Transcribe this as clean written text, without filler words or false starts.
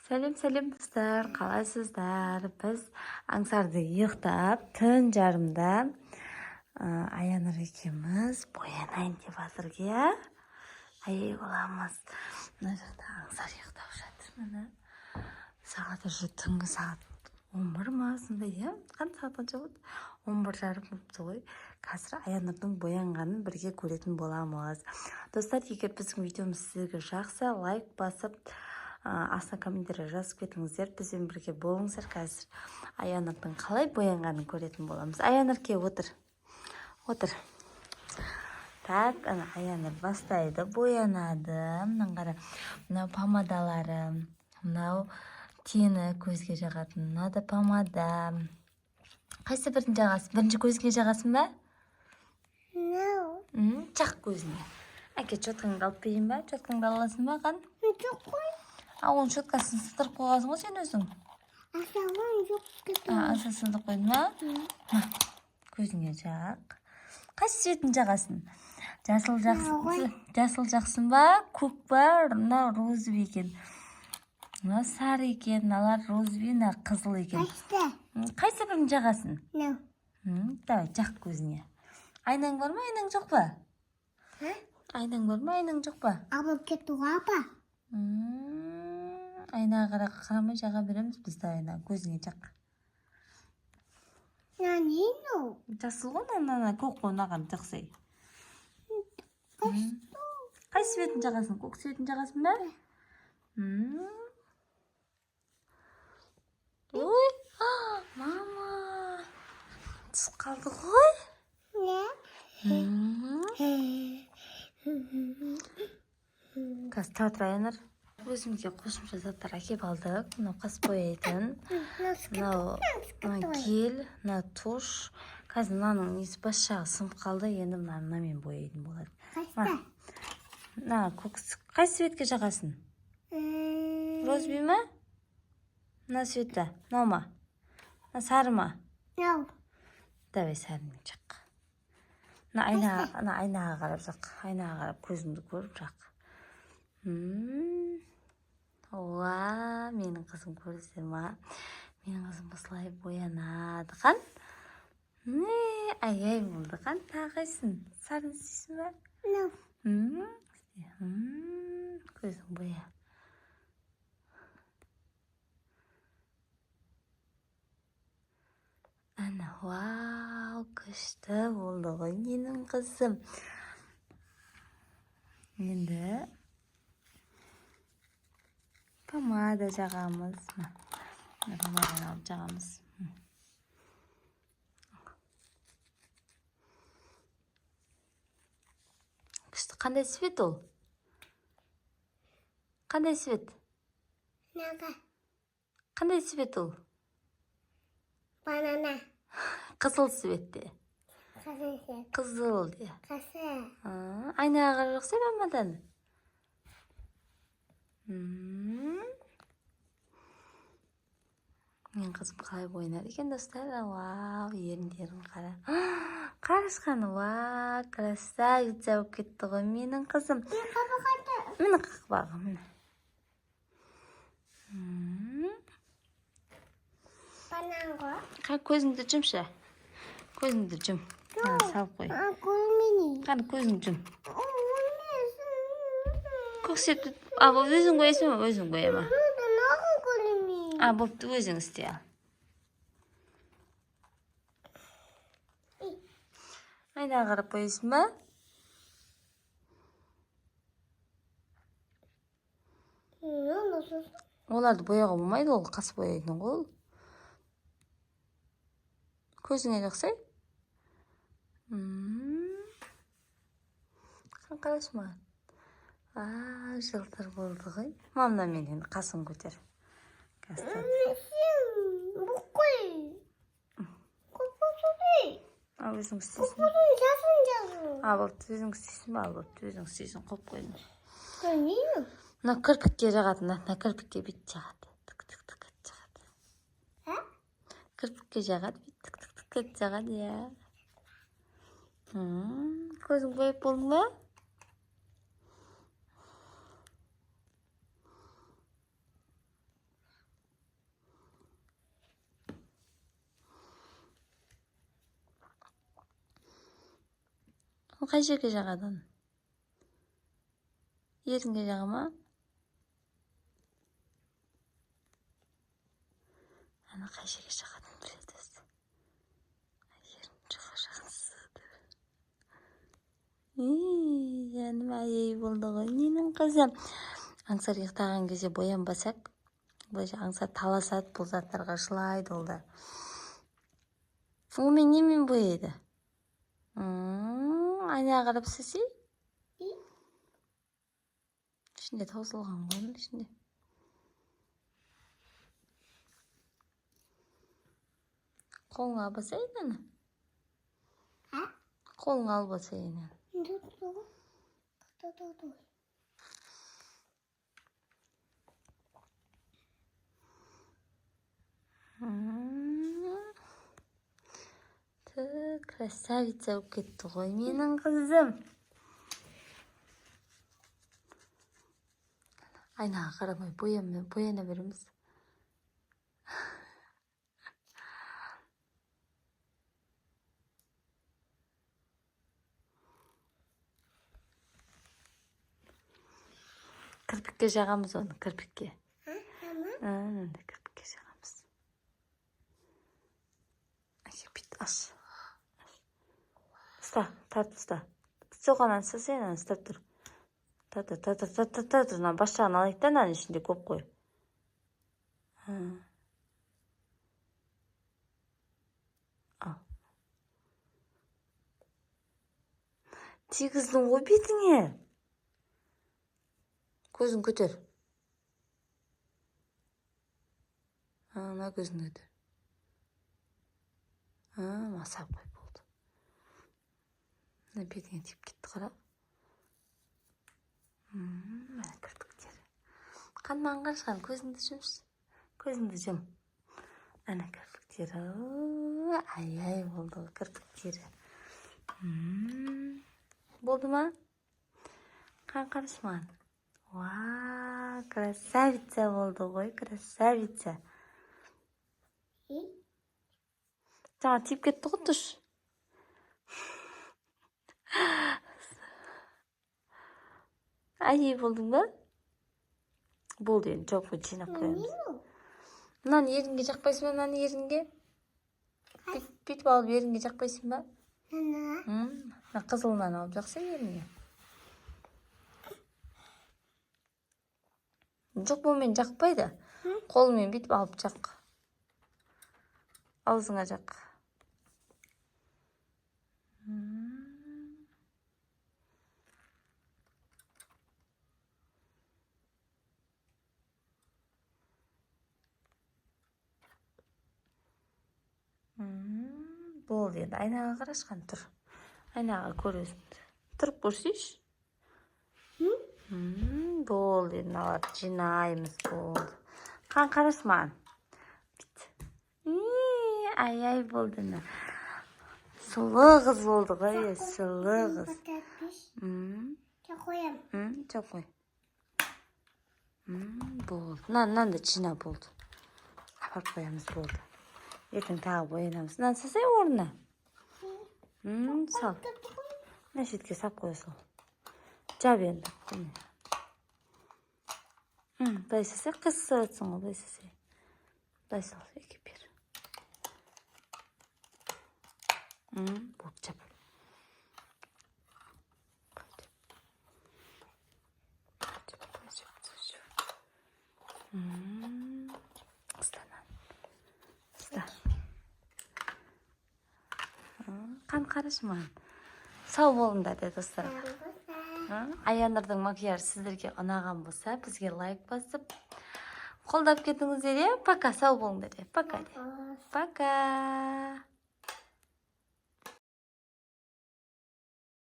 Сәлем, сәлем, достар, қалайсыздар? Біз Аңсарды ұйықтап, түн жарымда Аянұр екеуміз боянайын деп жатырмық, иә, әйел боламыз. Мына жақта Аңсар ұйықтап жатыр. Міне, сағат уже түнгі сағат 11 ма, сондай, иә. Қанша, сағат қанша болды? 11:30 болыпты ғой. Қазір Аянұрдың боянғанын бірге көретін боламыз. Достар, егер біздің видеомыз сіздерге жақса, лайк басып, астына комментарий жазып кетіңіздер, бізбен бірге болыңыздар. Қазір Аянұрдың қалай боянғанын көретін боламыз. Аянұр, кел, отыр, отыр. Так, ана Аянұр бастайды, боянады. Мына қара, мынау помадалары, мынау тені, көзге жағатын, мынау да помада. Қайсы бірін жағасың? Бірінші көзіңе жағасың ба? No. Жақ көзіңе. Әке, щеткаңды алып берейін ба? Щеткаңды ала аласың ба, қан? Жоқ қой. А, оның щеткасын сындырып қойғансың ғой сен өзің. Асауын жоқ кетті. А, аса сындырып қойдың ба? На, көзіңе жақ. Қайсы цветін жағасың? Жасыл Мынау. жақсы, жасыл жақсың ба, көк па? Мынау розовый екен, мынау сары екен, мыналар розовый, мына қызыл екен. Қайсы? Қайсы бірін жағасың? No. Давай, жақ көзіңе. Айнаң бар ма, айнаң жоқ па? Ha? Айнаң бар ма, айнаң жоқ па? Алып кетті ғой, апа. Айнаға қарамай жаға береміз біз де. Айна, көзіңе жақ. Мына не мынау? Жасыл ғой, мына, мына көк қой, мынаған жақсай. Қайсы цветін жағасың? Көк цветін жағасың ба? Ой, а, мама, түсіп қалды ғой. Не? Қазір, тұра тұр, Аянар. Өзімізге қосымша заттар әкеліп алдық. Мынау қас бояйтын, мынау, мына гель, мына тушь. Қазір мынаның несі, бас жағы сынып қалды, енді мынаны мынамен бояйтын болады. Қайсы? Мына көк. Қайсы цветке жағасың? Розовый ма, мына цветті, мынау ма, мына сары ма? Мынау. Давай, сарымен жақ. Мына айнаға, ана айнаға қарап жақ, айнаға қарап, көзіңді көріп жақ. Уа, менің қызым, көрдіңіздер ма? Менің қызым осылай боянады. Қан, не, ай ай болды. Қан, тағы қайсысын? Сарыны істейсің ба? Мынау. Істе. Көзің боя. Ана, вау, күшті болды ғой менің қызым. Енді помада жағамыз. Мына помаданы алып жағамыз. Күшті. Қандай цвет ол? Қандай цвет? Мынауға. Қандай цвет ол? Банана. Қызыл цветте. Қызыл. Қызыл де. Қызыл. А, айнаға қарап жақсай помаданы. Менің қызым қалай боянады екен, достар? Вау, еріндерін қара, қарашы, қане. Вау, красавица болып кетті ғой менің қызым. Міне, қақпағы, міне. Банан ғой. Қане, көзіңді жұмшы, көзіңді жұм. Мына салып қой. А, көрмейін. Қане, көзіңді жұм. Көк цветті, а, өзің қоясың ба? Өзің қоя ма? Көрмейін. А, бопты, өзің істе, ал. Айнаға қарап қоясың ба? Оларды бояуға болмайды, ол қас бояйтын ғой ол. Көзіңе жақсай. Қан, қарашы маған. А, жылтыр болды ғой. Мына мен енді қасын көтер. Қазір. Бұққой. А, өзің істейсің. Жазын, жазын. А, бопты, өзің істейсің ба? Ал, бопты, өзің істейсің, қойып қойдым. Көрмеймін. Мына кірпікке жағады, мына, мына кірпікке бүйтіп жағады, тік тік тік етіп жағады. А? Кірпікке жағады, бүйтіп тік тік тік етіп жағады, иә. Көзің бояп болдың ба? Оны қай жерге жағады оны? Ерінге жаға ма? Ана қай жерге жағатынын біледі өзі. Ерін жаққа жағынсыз. Жаным, ай болды ғой менің қызым. Аңсар ұйықтаған кезде боянбасақ, былайша Аңсар таласады бұл заттарға, жылайды ол да. Онымен немен бояйды? Айнаға қарап істесе? Ішінде таусылған ғой оның ішінде. Қолыңа алып алсай аны. А? Қолыңа алып алсай аны. Ту-ту. Ту, красавица болып кетті ғой менің қызым. Айнаға қарамай бояна береміз. Кірпікке жағамыз оны, кірпікке. А? Ама? Мынандай кірпікке жағамыз. Әке, бүйт аш. Ұста, тартып ұста. Жоқ, ананы ұстасай, ананы ұстап тұр. Тұр, тұр, тұр, тұр, тұр, тұр, тұр. Мына бас жағын алайық та, мынаның ішінде көп қой. Ал. Тигіздің ғой бетіңе. Көзін көтер. Мына көзін көтер. Масап қой, болды. Мына бетіңе тиіп кетті, қара. Мына кірпіктері. Қанмаған қарашқан, көзіңді жұмшы. Көзіңді жұм. Ана кірпіктері. Ай-ай болды ғой кірпіктері. Болды ма? Қан қарашы маған. Уа, красавица болды ғой, красавица. Жаңа тиіп кетті ғой тұш. Ай, болдың ба? Болды енді, жауып қой, жинап қоямыз. Мынаны ерінге жақпайсың ба, мынаны ерінге? Бүйтіп алып ерінге жақпайсың ба? Мына қызылынан алып жақсаң ерінге. Жоқ, бұнымен жақпайды. Қолымен бүйтіп алып жақ. Аузыңа жақ. Болды енді, айнаға қарашы, қан тұр. Айнаға көр өзіңді. Тұрып көрсейші. Болды енді, мыналарды жинаймыз, болды. Қан қарашы маған. Бүйтіп. Ай-ай болды мына. Сұлу қыз болды ғой, сұлу қыз. Қоям. Жап қой. Болды. Мынаны да жина, болды. Апарып қоямыз, болды. Ертең тағы боянамыз. Мынаны салсай орнына. Сал. Мына шетке сап қоя сал. Жап енді. Былай салсай, қыз салатсың ғой, былай салсай. Былай сал, екі бер. Болды, жап. Ұста мынаны. Ұста. Қан қарашы маған. Сау болыңдар де, достар. Аянұрдың макияжы сіздерге ұнаған болса, бізге лайк басып, қолдап кетіңіздер, иә? Пока, сау болыңдар де. Пока де. Пока.